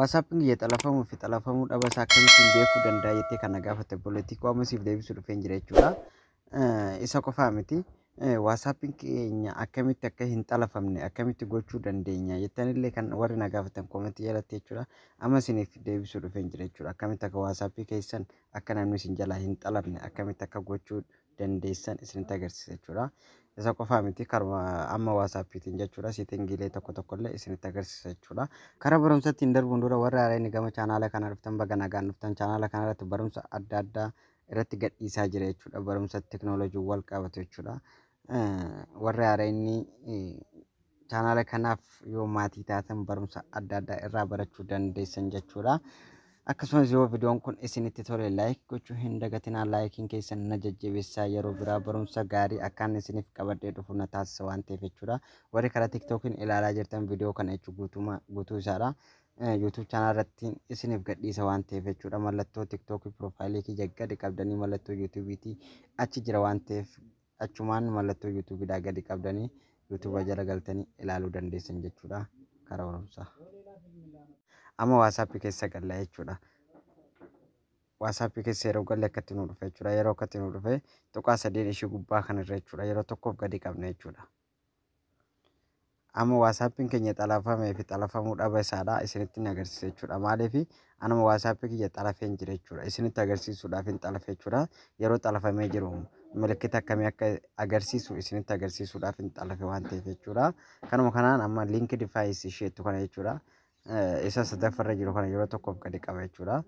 WhatsAppiin kiyya xalafamuu fi xalafamuu dhaba isaa akkamittiin beekuu danda'a jettee kan na gaafatte obboleettii koo amma siif deebisuu dhufeen jira jechuudha. Isa qofaa miti. WhatsAppiin keenya akkamitti akka hin xalafamne akkamitti gochuu dandeenya jettanillee kan warri na gaafatan koomentii jalatti jechuudha. Amma isiniif deebisuu dhufeen jira jechuudha. Akkamitti akka WhatsAppii keessan akka namni isin jalaa hin xalafne akkamitti akka gochuu dandeessan isinitti agarsiisa jechuudha. Isa qofaa miti, karuma amma WhatsAppiitiin jechuudha. Settingiilee tokko tokkollee isinitti agarsiisa jechuudha. Karaa barumsatti hin darbuun dura, warra haaraan gama chaanaala kana dhuftan, baga nagaan dhuftan. Chaanaala kana irratti barumsa adda addaa irratti gadhiisaa jira jechuudha. Barumsa teekinooloojii wal qabatu jechuudha. Warri haaraan chaanaala kanaaf yoo maatii taatan barumsa adda addaa irraa barachuu dandeessan jechuudha. Akkasumas yoo viidiyoon kun isinitti tole like gochuu hin dagatinaa. Likeiin keessan na jajjabeessaa, yeroo biraa barumsa gaarii akkaan isiniif qabadhee dhufu na taasisa waan ta'eef jechuudha. Warri karaa TikTokiin ilaalaa jirtan viidiyoo kana jechuun guutumaa guutuu isaadha. YouTube channel irratti isiniif gadhiisa waan ta'eef jechuudha. Mallattoo TikTokii profileii kiyya gadi qabdanii mallattoo YouTubeiitii achi jira waan ta'eef, achumaan mallattoo YouTubeiidhaa gadi qabdanii YouTubea jala galtanii ilaaluu dandeessan jechuudha. Karaa barumsaa. Amma WhatsAppii keessa galla jechuudha. WhatsAppii keessa yeroo galle akkatti nu dhufe jechuudha. Yeroo akkatti nu dhufe tuqaa sadeen ishee gubbaa kanarra jechuudha. Yeroo tokkoof gadi qabna jechuudha. Amma WhatsAppiin keenya xalafamee fi xalafamuu dhaba isaadha isinitti agarsiisa jechuudha. Maaliif anuma WhatsAppii kiyya xalafeen jira jechuudha. Isinitti agarsiisuudhaaf hin xalafe jechuudha. Yeroo xalafamee jiru milikkita akkamii akka agarsiisu isinitti agarsiisuudhaaf hin xalafe waan ta'eef jechuudha. Kanuma kanaan amma link device isheettu kana jechuudha. Isa sadaffarra jiru kana yeroo tokkoof gadi qaba jechuudha.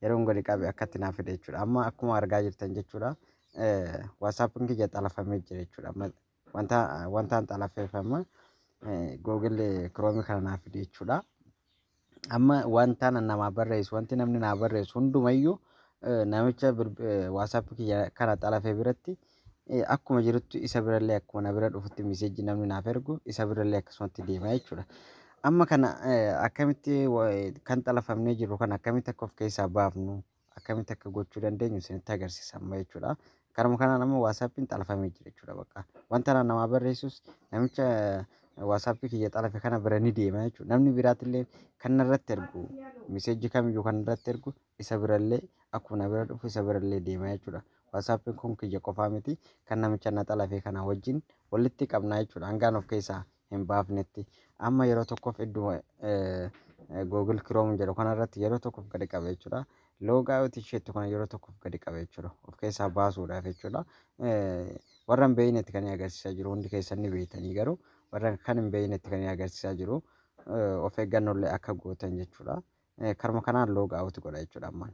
Yeroo gadi qabe akkatti naaf fide jechuudha. Amma akkuma argaa jirtan jechuudha. WhatsAppiin kiyya xalafamee jira jechuudha. Wanta wantaan xalafeef amma Google Chrome kana naaf fide jechuudha. Amma wanta namaa barreessu, wanti namni naa barreessu hundumayyuu namicha WhatsApp kiyya kana xalafee biratti akkuma jirutti isa birallee akkuma na bira dhufutti messageii namni naaf ergu isa birallee akkasumatti deema jechuudha. Amma kana akkamitti kan xalafamnee jiru kana akkamitti akka of keessaa baafnu, akkamitti akka gochuu dandeenyu isinitti agarsiisa amma jechuudha. Karuma kanaan amma WhatsAppiin xalafamee jira jechuudha bakka. Wanta namaa barreessus namicha WhatsAppii kiyya xalafe kana bira ni deema jechuudha. Namni biraatillee kan narratti ergu, messageii kamiyyuu kan narratti ergu isa birallee akkuma na bira dhufu isa birallee deema jechuudha. WhatsAppiin kun kiyya qofaa miti, kan namicha na xalafe kana wajjin walitti qabna jechuudha. Hangaan of keessaa hin baafnetti. Amma yeroo tokkoof iddoo Google Chrome jedhu kanarratti yeroo tokkoof gadi qaba jechuudha. Log out isheettu kana yeroo tokkoof gadi qaba jechuudha. Of keessaa baasuudhaaf jechuudha. Warra hin beeknetti kan agarsiisaa jiru, hundi keessan ni beektanii, garuu warra kan hin beeknetti kan agarsiisaa jiru, of eeggannollee akka gootan jechuudha. Karuma kanaan log out godha jechuudha ammaan.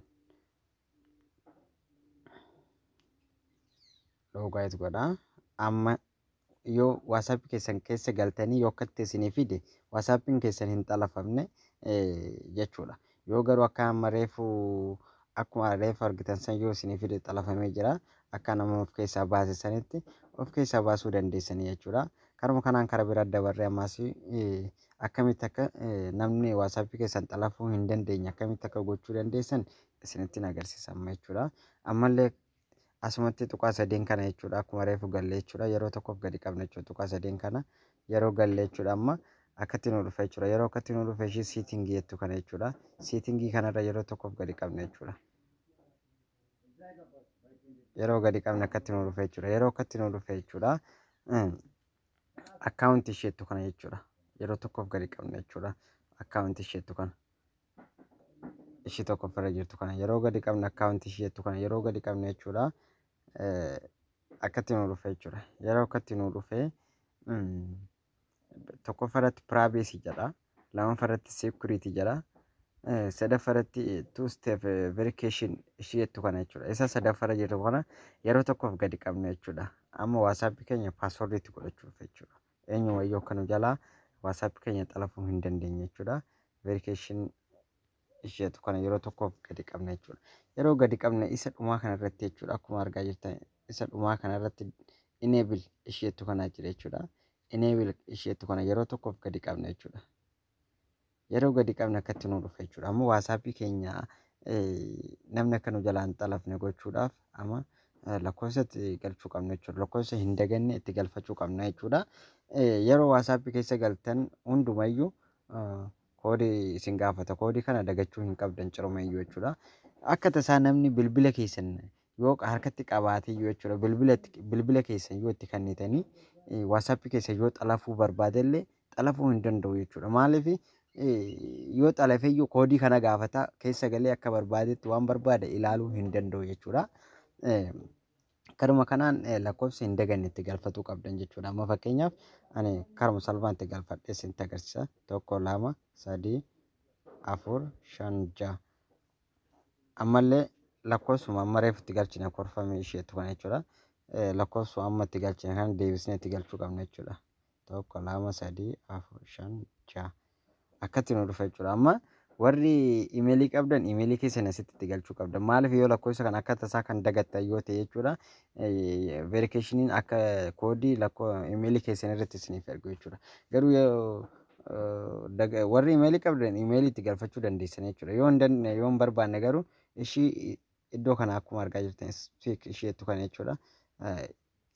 Log out godha. Amma yoo WhatsAppii keessan keessa galtanii yoo akkatti isinii fide WhatsAppiin keessan hin xalafamne jechuudha. Yoo garuu akka amma reefu akkuma reefu argitan san yoo isinii fide xalafamee jira. Akka nama of keessaa baase sanitti of keessaa baasuu dandeessanii jechuudha. Karuma kanaan karaa biraa dabarree ammas akkamitti akka namni WhatsAppii keessan xalafuu hin dandeenye akkamitti akka gochuu dandeessan isinitti agarsiisa amma jechuudha. Ammallee asumatti tuqaa sadeen kana jechuudha, akkuma reefu galle jechuudha, yeroo tokkoof gadi qabna jechuudha. Tuqaa sadeen kana yeroo galle jechuudha, amma akkatti nu dhufa jechuudha. Yeroo akkatti nu dhufe ishii settingii jettu kana jechuudha. Settingii kanarra yeroo tokkoof gadi qabna jechuudha. Yeroo gadi qabne akkatti nu dhufe jechuudha. Yeroo akkatti nu dhufe jechuudha, accountii isheettu kana jechuudha, yeroo tokkoof gadi qabna jechuudha. Accountii isheettu kana, ishii tokkoffarra jirtu kana yeroo gadi qabne, accountii isheettu kana yeroo gadi qabne jechuudha, akkatti nu dhufe jechuudha. Yeroo akkatti nu dhufe tokkoffarratti privacy jedha, lamaffarratti security jedha, sadaffarratti two step verification ishii jettu kana jechuudha. Isa sadaffarra jirtu kana yeroo tokkoof gadi qabne jechuudha. Amma WhatsAppii keenya passwordiitti godhachuuf jechuudha. Eenyumayyuu akka nu jalaa WhatsAppii keenya xalafuu hin dandeenye jechuudha. Verification isheetu kana yeroo tokkoof gadi qabna jechuudha. Yeroo gadi qabne isa dhumaa kanarratti jechuudha, akkuma argaa jirtan isa dhumaa kanarratti enable isheetu kana jira jechuudha. Enable isheetu kana yeroo tokkoof gadi qabna jechuudha. Yeroo gadi qabne akkatti nu dhufa jechuudha. Amma WhatsAppii keenya namni akka nu jalaa hin xalafne gochuudhaaf amma lakkoofsa itti galchuu qabna jechuudha. Lakkoofsa hin daganne itti galfachuu qabna jechuudha. Yeroo WhatsAppii keessa galtan hundumayyuu Koodii isin gaafata. Koodii kana dagachuu hin qabdan cirumayyuu jechuudha. Akka tasaa namni bilbila keessan yoo harkatti qabaatee jechuudha, bilbila keessan yoo itti kennitanii WhatsAppii keessa yoo xalafuu barbaadellee xalafuu hin danda'u jechuudha. Maaliif? Yoo xalafeyyuu koodii kana gaafata, keessa galee akka barbaadetti waan barbaade ilaaluu hin danda'u jechuudha. Karuma kanaan lakkoofsa hin daganne itti galfatuu qabdan jechuudha. Amma fakkeenyaaf ani karuma salphaan itti galfadhee isinitti agarsiisa. 1, 2, 3, 4, 5, 6. Ammallee lakkoofsuma amma reefu itti galchine korfamee isheetu kana jechuudha. Lakkoofsuma amma itti galchine kana deebisnee itti galchuu qabna jechuudha. 1, 2, 3, 4, 5, 6. Akkatti nu dhufa jechuudha. Amma warri imeelii qabdan imeelii keessan asitti itti galchuu qabdan. Maaliif? Yoo lakkoofsa kana akka tasaa kan dagattan yoo ta'e jechuudha, verificationiin akka koodii lakkoo imeelii keessan irratti isiniif ergu jechuudha. Garuu yoo warri imeelii qabdan imeelii itti galfachuu dandeessan jechuudha. Yoo hin yoo hin barbaanne garuu ishii iddoo kana akkuma argaa jirtan skip isheettu kana jechuudha.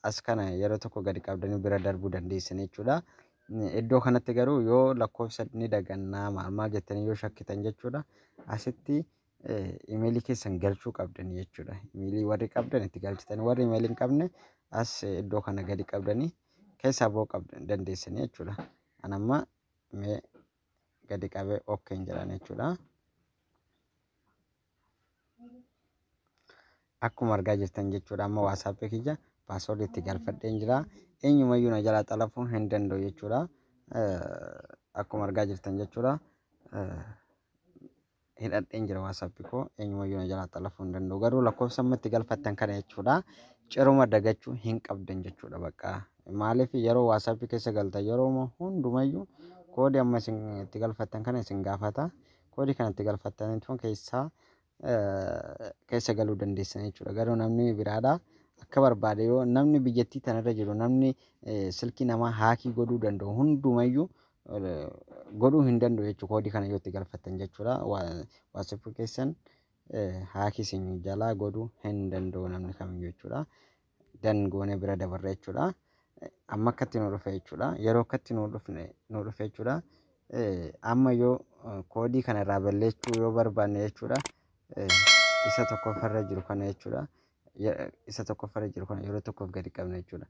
As kana yeroo tokko gadi qabdanii bira darbuu dandeessan jechuudha. Iddoo kanatti garuu yoo lakkoofsa ni dagannaa maal maal jettanii yoo shakkitan jechuudha, asitti imeelii keessan galchuu qabdanii jechuudha. Imeelii warri qabdan itti galchitan, warri imeelii hin qabne as iddoo kana gadi qabdanii keessaa ba'uu qabdan dandeessanii jechuudha. Ani amma mee gadi qabee okeen jedhan jechuudha. Akkuma argaa jirtan jechuudha, amma WhatsAppii kiyya passwordii itti galfadheen jira. Eenyumayyuu na jalaa xalafuu hin danda'u jechuudha. Akkuma argaa jirtan jechuudha. Hidhadheen jira WhatsAppii koo, eenyumayyuu na jalaa xalafuu hin danda'u. Garuu lakkoofsa amma itti galfattan kana jechuudha, ciruma dagachuu hin qabdan jechuudha bakka. Maaliif? Yeroo WhatsAppii keessa galtan yeroo hundumayyuu koodii amma isin itti galfattan kana isin gaafata. Koodii kana itti galfattanii keessaa keessa galuu dandeessan jechuudha. Garuu namni biraadha akka barbaade, yoo namni biyyattii tanarra jiru, namni silkii namaa hack godhuu danda'u hundumayyuu godhuu hin danda'u jechuudha, koodii kana yoo itti galfattan jechuudha. WhatsAppii keessan hack isin jalaa godhuu hin danda'u namni kamiyyuu jechuudha. Done goonee bira dabarra jechuudha. Amma akkatti nu dhufe jechuudha. Yeroo akkatti nu dhufne nu dhufe jechuudha. Amma yoo koodii kana irraa balleessuu yoo barbaanne jechuudha, isa tokkoffarra jiru kana jechuudha. Isa tokkoffarra jiru kana yeroo tokkoof gadi qabna jechuudha.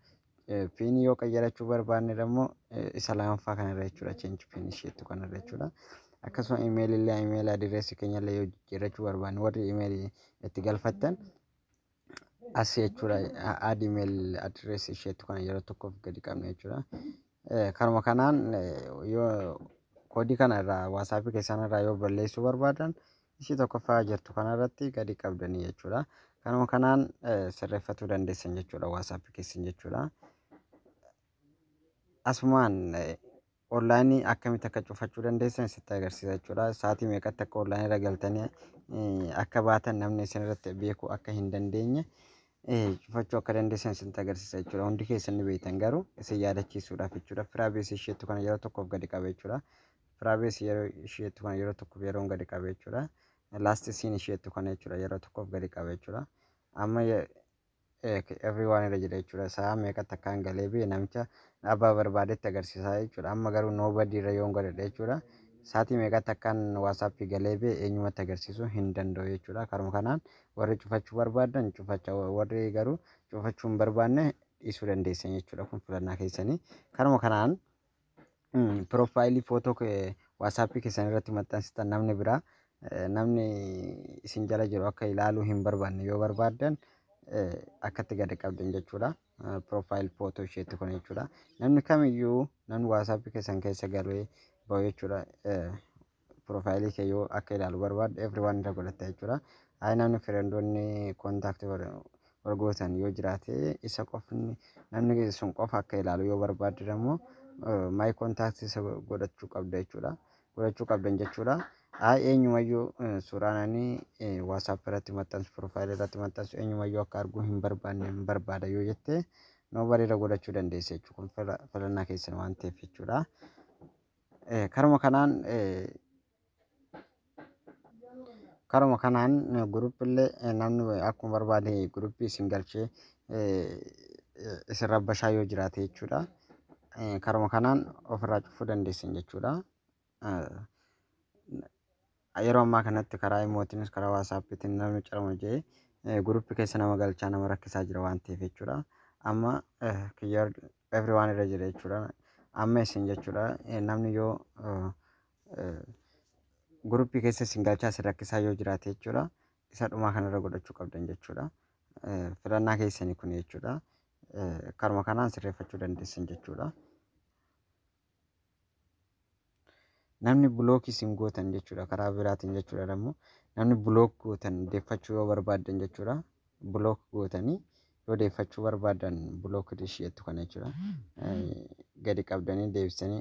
PINii yoo qayyarachuu barbaanne immoo isa lamaffaa kanarra jechuudha. Change PIN isheettu kanarra jechuudha. Akkasuma imeelii illee, email addressii keenya illee yoo jijjiirrachuu barbaanne, warri imeelii itti galfattan as jechuudha. Add email addressii isheettu kana yeroo tokkoof gadi qabna jechuudha. Kanuma kanaan yoo koodii kana irraa WhatsAppii keessan irraa yoo balleessuu barbaadan ishii tokkoffaa jirtu kanarratti gadi qabdanii jechuudha. Kanuma kanaan sirreeffatuu dandeessan jechuudha WhatsAppii keessan jechuudha. Asumaan onlineii akkamitti akka cufachuu dandeessan sitti agarsiisa jechuudha. Sa'aatii meeqatti akka onlineii irra galtanii akka baatan namni isin irratti beekuu akka hin dandeenye cufachuu akka dandeessan sitti agarsiisa jechuudha. Hundi keessan ni beektan, garuu isin yaadachiisuudhaaf jechuudha. Privacy isheettu kana yeroo tokkoof gadi qaba jechuudha. Privacy yeroo isheettu kana yeroo tokkoof yeroo gadi qaba jechuudha. Last seen isheettu kana jechuudha, yeroo tokkoof gadi qaba jechuudha. Amma everyone irra jira jechuudha. Sa'a meeqatti akkaan galee bee namicha abbaa barbaadetti agarsiisaa jechuudha. Amma garuu nobody irra yoon godhadhe jechuudha, sa'aatii meeqatti akkaan WhatsAppii galee bee eenyumatti agarsiisuu hin danda'u jechuudha. Karuma kanaan warri cufachuu barbaadan cufacha, warri garuu cufachuu hin barbaanne dhiisuu dandeessan jechuudha. Kun filannaa keessanii. Karuma kanaan profileii footoo WhatsAppii keessan irratti maxxansitan namni biraa, namni isin jala jiru akka ilaaluu hin barbaanne yoo barbaaddan akkatti gadi qabdan jechuudha. Profile photo isheetti kun jechuudha. Namni kamiyyuu, namni WhatsAppii keessan keessa galee bahu jechuudha, Profileii kee yoo akka ilaalu barbaadde everyone irra godhatta jechuudha. Hayi, namni friendoonni contactii wal gootan yoo jiraate, isa qofni, namni sun qofa akka ilaalu yoo barbaadde immoo my contactii isa godhachuu qabda jechuudha. Godhachuu qabdan jechuudha. Hayi, eenyumayyuu suuraan ani WhatsApp irratti maxxansu, profileii irratti maxxansu eenyumayyuu akka arguu hin barbaanne hin barbaada yoo jette, nobody irra godhachuu dandeessa jechuudha. Kun filannaa keessan waan ta'eef jechuudha. Karuma kanaan groupillee namni akkuma barbaade groupii isin galchee isin rabbashaa yoo jiraate jechuudha. Karuma kanaan ofirraa cufuu dandeessan jechuudha. Yeroo ammaa kanatti karaa imootiinis karaa WhatsAppiitiin namni carama jedhee guruppii keessa nama galchaa nama rakkisaa jira waan ta'eef jechuudha. Amma kiyya everyone irra jira jechuudha. Amma isin jechuudha, namni yoo guruppii keessa isin galchaa isin rakkisaa yoo jiraate jechuudha, isa dhumaa kanarra godhachuu qabdan jechuudha. Filannaa keessanii kun jechuudha. Karuma kanaan sirreeffachuu dandeessan jechuudha. Namni block isin gootan jechuudha, karaa biraatiin jechuudha, immoo namni block gootan deeffachuu yoo barbaaddan jechuudha, block gootanii yoo deeffachuu barbaaddan, block isheettu kana jechuudha, gadi qabdanii deebisanii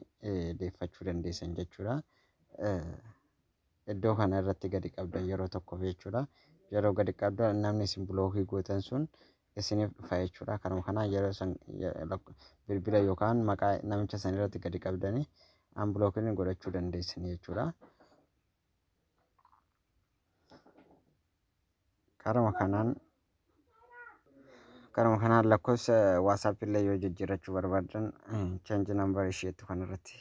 deeffachuu dandeessan jechuudha. Iddoo kana irratti gadi qabdan yeroo tokkoof jechuudha. Yeroo gadi qabdan namni isin block gootan sun isiniif dhufa jechuudha. Kanuma kanaan yeroo san bilbila yookaan maqaa namicha san irratti gadi qabdanii unblocking godhachuu dandeessan jechuudha. Karuma kanaan lakkoofsa WhatsApp illee yoo jijjiirrachuu barbaadan, change number isheettu kanarratti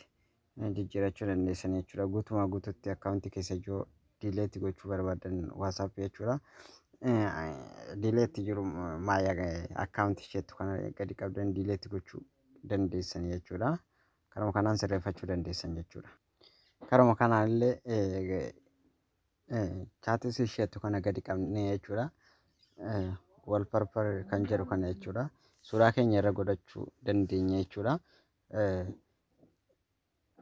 jijjiirrachuu dandeessan jechuudha. Guutumaa guututti akkaawuntii keessa yoo delete gochuu barbaadan WhatsApp jechuudha, Delete jiru maayaa akkaawuntii isheettu kana gadi qabdan delete gochuu dandeessan jechuudha. Karuma kanaan sirreeffachuu dandeessan jechuudha. Karuma kanaan illee chats isheettu kana gadi qabnee jechuudha, Wallpaper kan jedhu kana jechuudha, suuraa keenya irra godhachuu dandeenya jechuudha.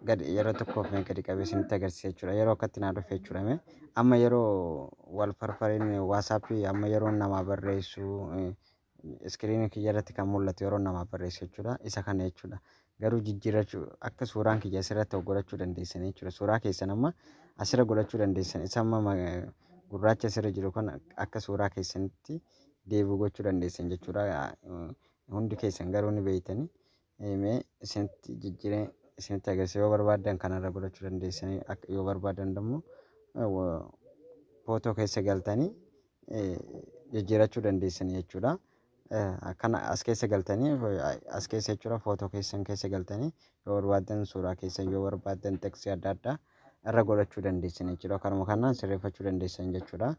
Gadi yeroo tokkoof gadi qabee isinitti agarsiisa jechuudha. Yeroo akkatti naa dhufe jechuudha. Amma yeroo wallpaperiin WhatsAppii amma yeroo namaa barreessu, iskiriinii kiyya irratti kan mul'atu yeroo namaa barreessu jechuudha. Isa kana jechuudha. Garuu jijjiirrachuu akka suuraan kiyya asirratti godhachuu dandeessan jechuudha. Suuraa keessan amma asirra godhachuu dandeessan. Isa amma gurraacha asirra jiru kun akka suuraa keessanitti deebi'u gochuu dandeessan jechuudha. Hundi keessan garuu ni beektanii. Mee isinitti jijjiiree isinitti agarsiisa. Yoo barbaaddan kanarra godhachuu dandeessanii, yoo barbaaddan immoo footoo keessa galtanii jijjiirachuu dandeessanii jechuudha. Kana as keessa galtanii, as keessa jechuudha, footoo keessan keessa galtanii yoo barbaaddan suuraa keessan, yoo barbaaddan tekstii adda addaa irra godhachuu dandeessan jechuudha. Kanuma kanaan sirreeffachuu dandeessan jechuudha.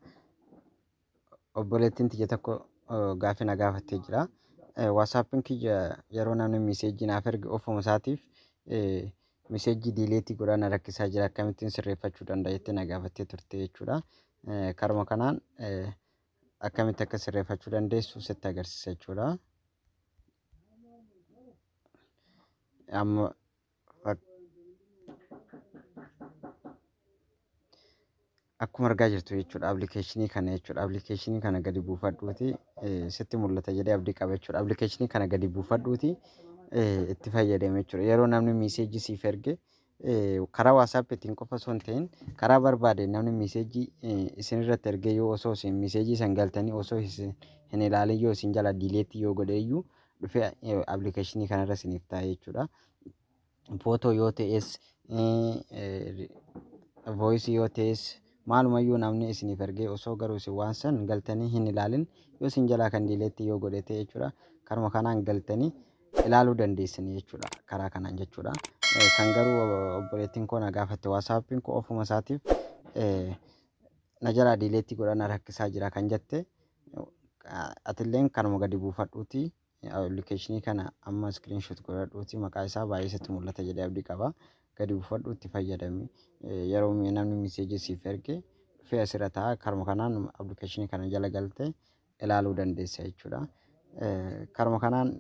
Obboleettiin tiyya tokko gaaffii na gaafattee jira. WhatsAppiin kiyya yeroo namni message naaf erge ofuma isaatiif message delete godhaa na rakkisaa jira, akkamittiin sirreeffachuu danda'a jettee na gaafattee turte jechuudha. Karuma kanaan akkamitti akka sirreeffachuu dandeessu sitti agarsiisa jechuudha. Amma akkuma argaa jirtu jechuudha, appilikeeshinii kana jechuudha, appilikeeshinii kana gadi buufadhuuti, sitti mul'ata jedhee abdii qaba jechuudha. Appilikeeshinii kana gadi buufadhuuti itti fayyadame jechuudha. Yeroo namni message siif erge, karaa WhatsAppiitiin qofa osoo hin ta'in karaa barbaade namni message isin irratti ergee, yoo osoo isin message san galtanii osoo isin hin ilaalin yoo isin jala delete yoo godhe iyyuu, dhufee appilikeeshinii kanarra isiniif ta'a jechuudha. Footoo yoo ta'es, voice yoo ta'es, maalumayyuu namni isiniif ergee osoo garuu isin waan san galtanii hin ilaalin yoo isin jalaa kan delete yoo godhe ta'e jechuudha. Karuma kanaan galtanii ilaaluu dandeessanii jechuudha. Karaa kanaan jechuudha. Kan garuu obboleettiin koo na gaafatte, WhatsAppiin koo ofuma isaatiif na jalaa delete godhaa na rakkisaa jira kan jette, atilleen kanuma gadi buufadhuuti appilikeeshinii kana amma screenshot godhadhuuti, maqaa isaa baay'ee sitti mul'ata jedhee abdii qaba. Gadi buufadhu, itti fayyadami. Yeroo namni message siif erge dhufee asirra ta'a. Karuma kanaan appilikeeshinii kana jala galtee ilaaluu dandeessa jechuudha. Karuma kanaan